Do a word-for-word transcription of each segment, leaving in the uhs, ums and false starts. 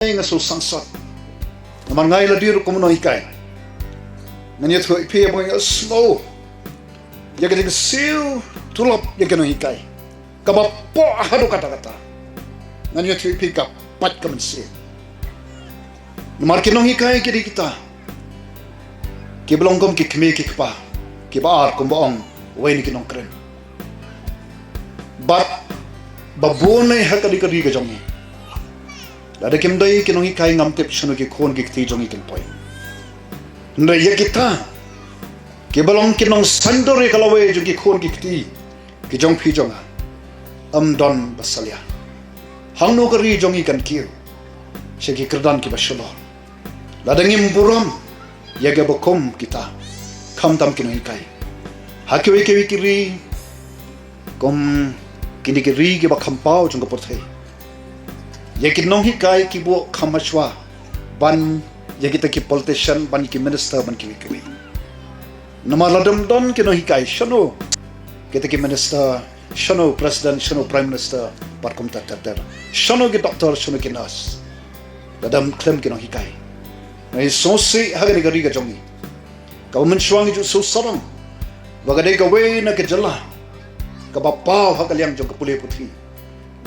Nga shu sangsot. Namar nga i la dei ruh kum u nonghikai. Ngan ïathuh ïa phi ba nga ïohsngew ïa ka jingsiew tulop ïa ki nonghikai. Kaba poh haduh katta katta. Ngan ïathuh ïa phi ka pait ka mynsiem. Namar ki nonghikai ki dei kita kiba long kum ki kmie ki kpa, kiba ar kumba ong uwei na ki nongkren. Bad ba bun eh ha ka dei ka ri ka jong ngi, lada kim dei ki nonghikai ngam tip shano ki khun ki kti jong ngi kin poi. Hynrei ïa kita kiba long ki nongsaiñdur ïa ka lawei jong ki khun ki kti ki jong phi jong nga, ym don ba salia. Hangno ka ri jong ngi kan kiew? Sha ki kyrdan kiba shalor. Lada ngim burom ïa kiba kum kita, khamtam ki nonghikai, ha kiwei kiwei ki ri kum kine ki ri kiba kham paw jong ka pyrthei, ïa ki nonghikai ki buh kham hashwa ban ïa kita ki politician, ban ïa ki minister, ban kiwei kiwei. Namar lada ym don ki nonghikai, shano kita ki minister, shano president, shano prime minister, bad kumta ter ter? Shano ki doctor, shano ki nurse, lada ym khlem ki nonghikai? Nga sngewsih ha kane ka ri ka jong ngi kaba mynshuwa ngi ju sngewsarong ba ka dei kawei na ka jylla kaba paw ha ka liang jong ka pule puthi.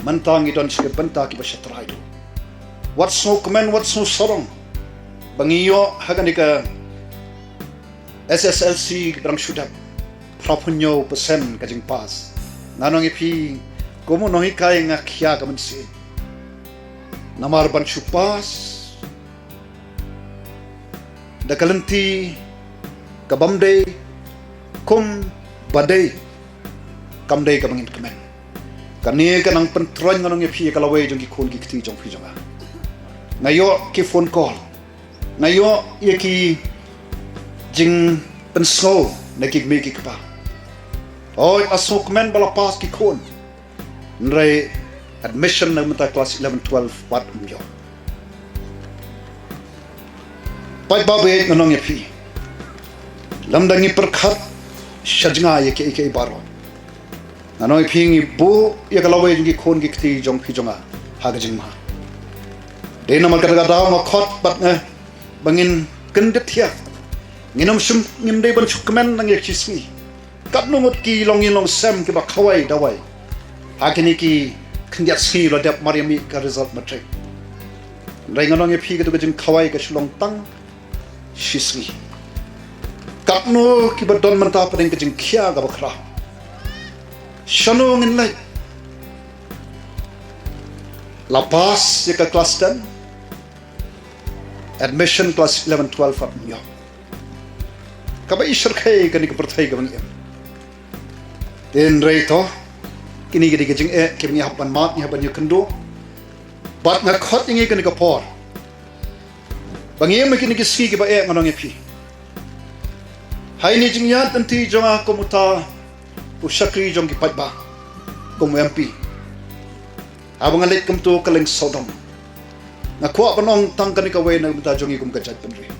Mynta ngi don sha ki bynta kiba shatrai. Wat sngewkmen, wat sngewsarong ba ngi ïoh ha kane ka S S L C kaba dang shu dep, phra phew hynñiew percent ka jingpass. Nga ong ïa phi, kum u nonghikai nga khia ka mynsiem. Namar ban shu pass da ka lynti ka bym dei kumba dei, kam dei kaba ngin kmen. Kane ka nang pyntroiñ, nga ong ïa phi, ïa ka lawei jong ki khun ki kti jong phi jong nga. Nga ïoh ki phone call, nga ïoh ïa ki jingpynsngew na ki kmie ki kpa. Oi, a sngewkmen ba la pass ki khun, hynrei admission na ka bynta klas eleven twelve wat ym ïoh. Paidbah ba ïeit, nga ong ïa phi, lymda ngi pyrkhat sha jngai ïa kiei kiei baroh, nga ong ïa phi, ngi buh ïa ka lawei jong ki khun ki kti jong phi jong nga ha ka jingma. Dei namar kata ka daw nga khot bad nga ba ngin kyndit thiah. Ngin ym shym, ngim dei ban shu kmen nang ïa ki sngi. Katno ngut ki long ïing long sem kiba khawai dawai ha kine ki khyndiat sngi la dep mar ïa mih ka result matric. Hynrei nga ong ïa phi, katu ka jingkhawai ka shu long tang shi sngi. Katno kiba don mynta pdeng ka jingkhia kaba khraw. Shano ngin leit? La pass ïa ka klas ten, admission klas eleven twelve wat ym ïoh. Kaba i shyrkhei kane ka pyrthei kaba ngi im. Hynrei to, kine ki dei ki jingeh kiba ngi hap ban mad, ngi hap ban ïakynduh. Bad nga khot ïa ngi kane ka por ba ngi im ha kine ki sngi kiba eh, nga ong ïa phi, ha ine i jingïaid lynti jong nga kum uta u shakri jong ki paidbah, kum u M P, haba nga leit kumta ka lyngsawdong, nga kwah ban ong tang kane kawei na ka bynta jong ngi kum ka jaitbynriew.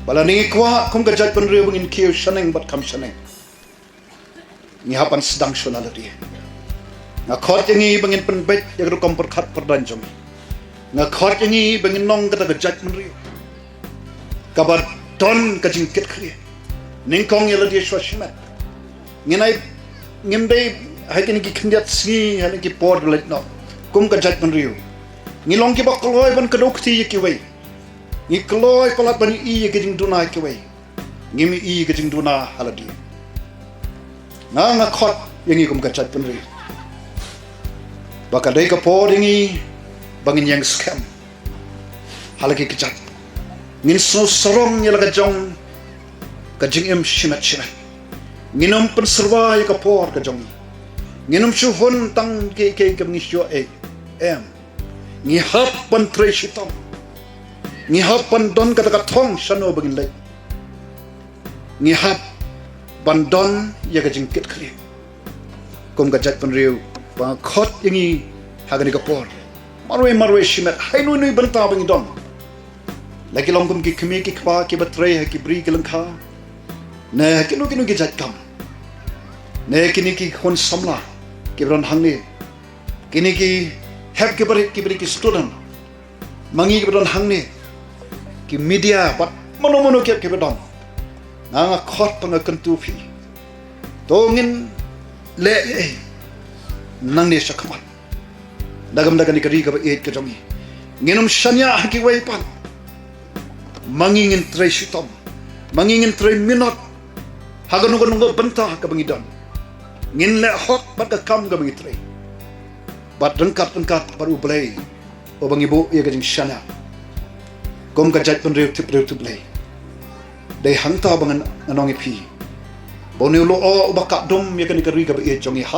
Ba lada ngi kwah kum ka jaitbynriew ba ngin kiew shaneng bad kham shaneng, ngi hap ban sdang shuh na lade. Nga khot ïa ngi ba ngin pynbeit ïa ka rukom pyrkhat pyrdaiñ jong ngi. Nga khot ïa ngi ba ngin long kata ka jaitbynriew kaba don ka jingkitkhlieh. Nyngkong ïa lade shuwa shimet. Ngin ai, ngim dei ha kine ki khyndiat sngi, ha kine ki por ba la leit noh, kum ka jaitbynriew ngi long kiba kloi ban kdew kti ïa kiwei. Ngi kloi palat ban ïohi ïa ka jingduna ïa kiwei. Ngim ïohi ïa ka jingduna ha lade. Nga, nga khot ïa ngi kum ka jaitbynriew ba ka dei ka por ïa ngi ba ngin ïeng skhem ha la ki kjat. Ngin sngewsarong ïa la ka jong ka jingim shimet shimet. Ngin ym pynsyrwa ïa ka por ka jong ngi. Ngin ym shu hun tang kiei kiei kiba ngi shu ïoh, eh, em. Ngi hap ban trei shitom. Ngi hap ban don kata ka thong shano ba ngin leit. Ngi hap ban don ïa ka jingkitkhlieh kum ka jaitbynriew. Ba nga khot ïa ngi ha kane ka por, marwei marwei shimet, ha ino ino i bynta ba ngi don, la ki long kum ki kmie ki kpa kiba trei ha ki bri ki lyngkha, ne ha kino kino ki jait kam, ne kine ki khun samla kiba don hangne, kine ki hep ki barit, kiba dei ki student, Ma ngi kiba don hangne, ki media bad mano mano ki, kiba don, nga nga khot bad nga kyntu phi, to ngin leh ei nangne shakhmat. Da kam da kane ka ri kaba ïeit ka jong ngi, ngin ym shaniah ha kiwei pat. Ma ngi ngin trei shitom, ma ngi ngin trei minot ha kano kano ka bynta kaba ngi don. Ngin leh hok bad ka kam kaba ngi trei, bad ryngkat ryngkat bad U Blei uba ngi buh ïa ka jingshaniah kum ka jaitbynriew tipbriew tipblei. Dei hangta ba ngan ong ïa phi ba une u lyoh uba kah dum ïa kane ka ri kaba ïeit jong ngi ha